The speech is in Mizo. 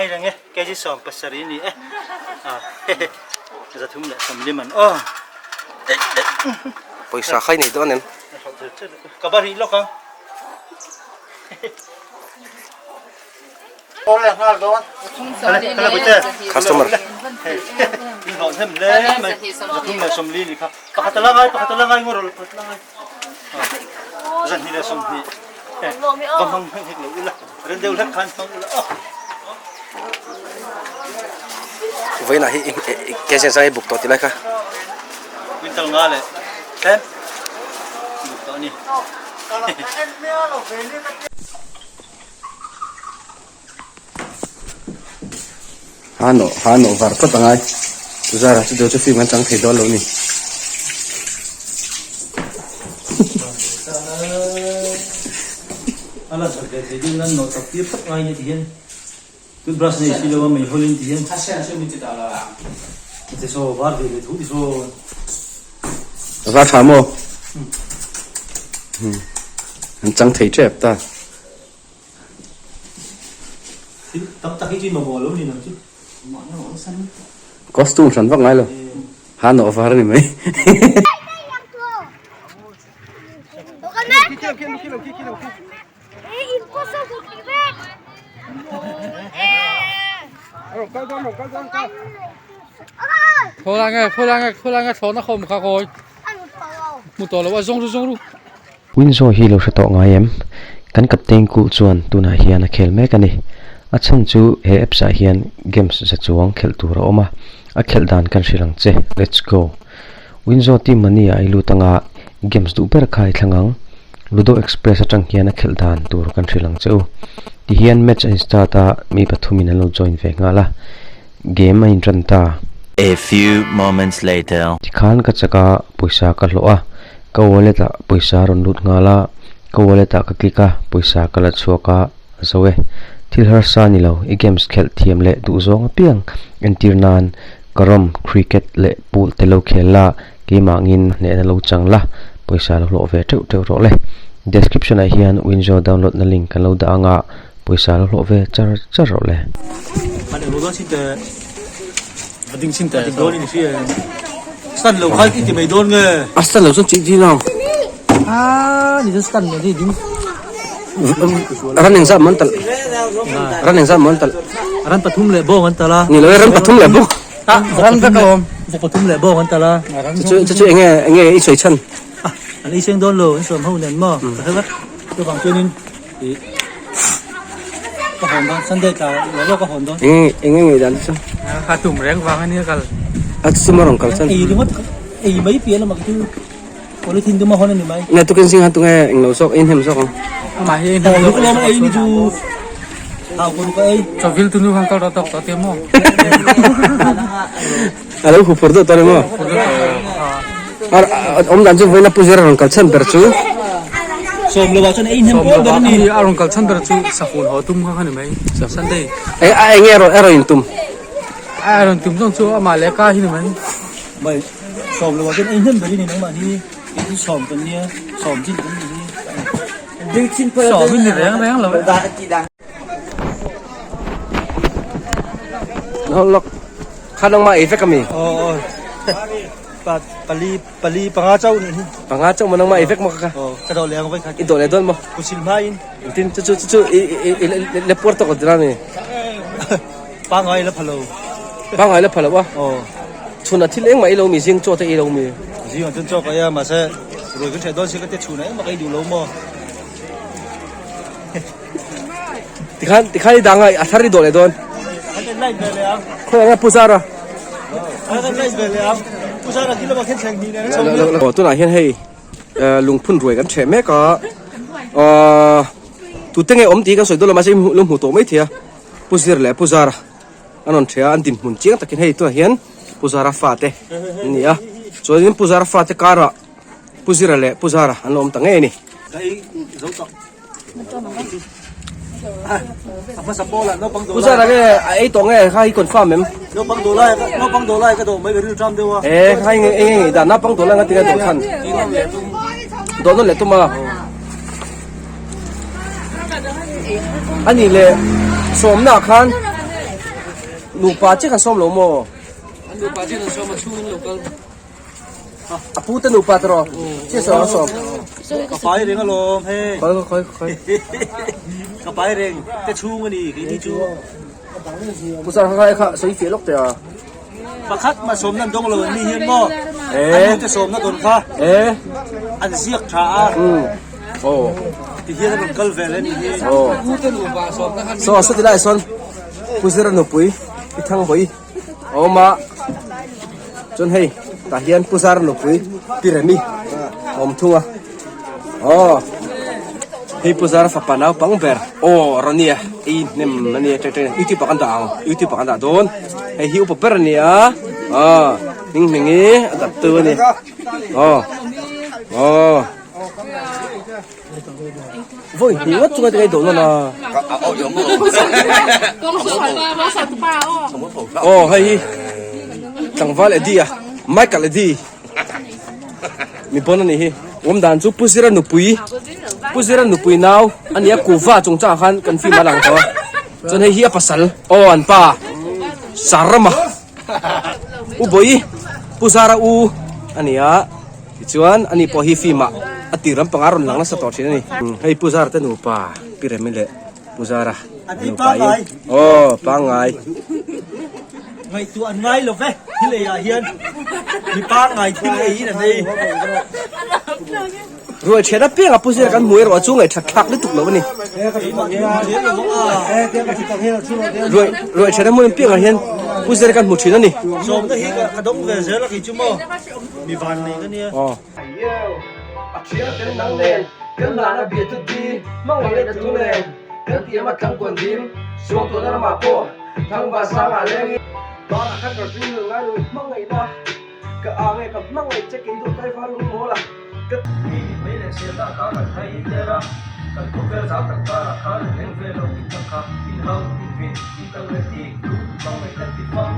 Ngai reng e, kg 17 ni e. 340 man aw. Pawisa khai nei dawn em? Ka va rih lawk ang. Customer. Vawiinah hi kg zai buk tawh ti lai kha. Ha nawh ha nawh var phawt angai zara chu deuh chu film an chang thei dawn lo ni. A la that ve thei deuh nan nawh tak tir phawt ngai ni ti hian toothbrush nei si lo a mei hawlin ti hian ti saw var ve ve thu ti saw. Va tha maw? An chang thei tep ta. Tam tak hi chu mamawh lo ni nang chu. Costume hran vak ngai lo. Ha nawh var a ni mai. Winzo hi lo hre tawh ngai em? Kan captain kulh chuan tunah hian a khel mek a ni. A chhan chu he apps ah hian games za chuang khelh tur a awm a, a khelh dan kan hrilh ang che, let's go. Winzo team money ah i lut anga games duh ber kha i thlang ang. Ludo Express atang hian a khelh dan tur kan hrilh ang che u. Tihian match a in start a, mi pathumin an lo join ve nghal a, game a intan ta. A few moments later. Tikhan ka chak a, pawisa ka hlawh a, ka wallet ah pawisa a rawn lut nghal a, ka wallet ah ka click a, pawisa ka la chhuak a, a zo e. Thil harsa ni lo, i games khelh thiam leh duh zawng apiang entir nan carrom, cricket leh pool te lo khel la, keimahngin hnehna lo chang la, pawisa lo hlawh ve teuh teuh rawh le. Description ah hian Winzo download na link kan lo dah ang a, pawisa lo hlawh ve char char rawh le. A ding chin teh dawn in hria em? Stand lo kha i ti mai dawn nge? A stand lo chuan chih dil ang. Ah, ni chuan stand lo hi ding. Ran engzat maw an talh? Ran engzat maw an talh? Ran pathum leh bawng an talh a. Ni lo e, ran pathum leh bawng. Ran vek a awm. Vawk pathum leh bawng an talh a. Chu chu chu enge enge i sawi chhan? Ah, an ei seng dawn lo, an sawm ho nen maw? Ka hre vek. Chuvang chuanin ih ka hawn dawn Sunday tla lo lo ka hawn dawn. Enge enge ngei dan chu? Ka tum reng vang ania kal. A chu maw rawn kal chan? Ei ringawt ei mai piah lamah chu polythene duma hawn a ni mai. Nge tukin zing han tunge eng lo zawk ei hnem zawk ang. Amah hi ei hnem zawk. Lawm ei ni chu hau ko ka ei. Chavil tu nu han kal rawh tawk tawh te maw. A lo huphur deuh tawh a ni maw? Ar awm dan chu vawiin a pu zir a rawn kal chhan ber chu. Sawm lo ah chuan ei hnem pawl ber a ni. A rawn kal chhan ber chu sahun haw tum kha kha ni mai Sunday. E a enge a rawn a rawn intum? A rawn tum zawng chu amah leh ka hi ni mai. Mai sawm lo ah chuan ei hnem ber a ni nangmah hi kei chu sawm kan nia sawm chin kan ni hi. Sawm hi ni reng reng lo e. Lawk kha nangmah ei vek a mi? Aw aw pa pali pali panga chauh nih hi. Panga chauh maw nangmah ei vek maw ka ka? Aw ka dawh leh ang vawi khat. I dawh leh dawn maw? Kuchil hma in. Tin chu chu chu chu i i i le puar tawk dira mi? Pangai la phalo. Pangai la phalo a? Aw. Chhun a thil engmah i lo mi zing chaw te i lo mi? Zing ah chuan chaw ka ei a mahse ruai kan ṭheh dawn si ka tia chhun ah engmah ka ei duh lo maw? Tikhan tikhan i dang a a thar i dawh leh dawn. An en light ve leh ang. Khawi anga Pu Zara. An en light ve leh ang. Pu Zara khi lamah khian thleng hnih nen a chho mek. Aw tunah hian hei lungphun ruai kan ṭheh mek a. Tute nge awm tih kan sawi dawn lo mahse lo hmu tawh mai thei a. Pu Zir leh Pu Zara an rawn ṭheh a an dinhmun chiang takin hei tunah hian Pu Zara fate an ni a. Chuanin Pu Zara fate karah Pu Zira leh Pu Zara an lo awm ta ngei a ni. Pu Zara nge a ei tawh nge kha hi confirm em? E kha hi nge nge nge dan naupang dawh lai nga tinge dawh chhan dawh nawn leh tum a ani leh sawmna ah khan. Nupa chiah kan sawm lo maw? An nupa chiah kan sawm a chhungin lo kal. A pu te nupa te rawh. Chiah sawm an sawm. Ka pai reng alawm hei. Khawi khawi khawi. Ka pai reng te chhung a ni keini chu. Pu Sar kha kha sawi fiah lawk teh a. Pakhat mah sawmna an dawng lo an ni hian maw? An nu te sawmna dawn kha an ziak tha a. Ti hian a rawn kal vel a ni hi. Saw sawti lai sawn Pu Zira nupui Pi Thangbawi a awm a. Chuan hei tah hian Pu Zara nupui Pi Remi a awm thung a. Aw hei Pu Zara fapa naupang ber aw Ronnie a ei hnem a nia ṭek ṭek youtube ah kan dah ang youtube ah kan dah dawn hei hi upa ber a ni a aw hming hming hi a dap tu a ni aw aw vawi hnih ngawt chunga tinge dawh nawn a aw hei hi tlangval Eddie a Michael Eddie. Mi pawn a nih hi. Awm dan chu Pu Zira nupui Pu Zira nupui nau a nia kuhva chungchangah khan kan film a lang tawh a. Chuan hei hi a pasal aw an pa Sarama U Bawi Pu Zara u a ni a. Tichuan ani pawh hi film ah a tir lampang a rawn lang nasa tawh thin a ni. Hei Pu Zara te nupa Pi Remi leh Pu Zara nupa in aw pangngai. Ngaihtuah an ngai lo ve thil ei ah hian mi pangngai thil ei in an ei. Ruai thian apiang a Pu Zira kan hmu erawh chu ngaihthat thlak lutuk lo a ni. Ruai ruai thian a hmun apiang ah hian Pu Zira kan hmu thin a ni. Sawmna hi ka dawng ve zel a kei chu maw mi van nei ka nia. A thian tel nang nen kan hlan a bia tut di hmangaih leh tu nen kan tiam a tlang kuan dim suang tuahna ramah pawh thangva sangah lengin banah khan ka ring lo ngai lo i hmangaihna ka ang e ka hmangaih che kei duh taiva lung mawl a ka mi mai leh selna ka kan hai der a kan khawvel zau tak karah khan leng ve lo in tak kha in hau in vin in kal leh ti tu hmangaih kan ti fam.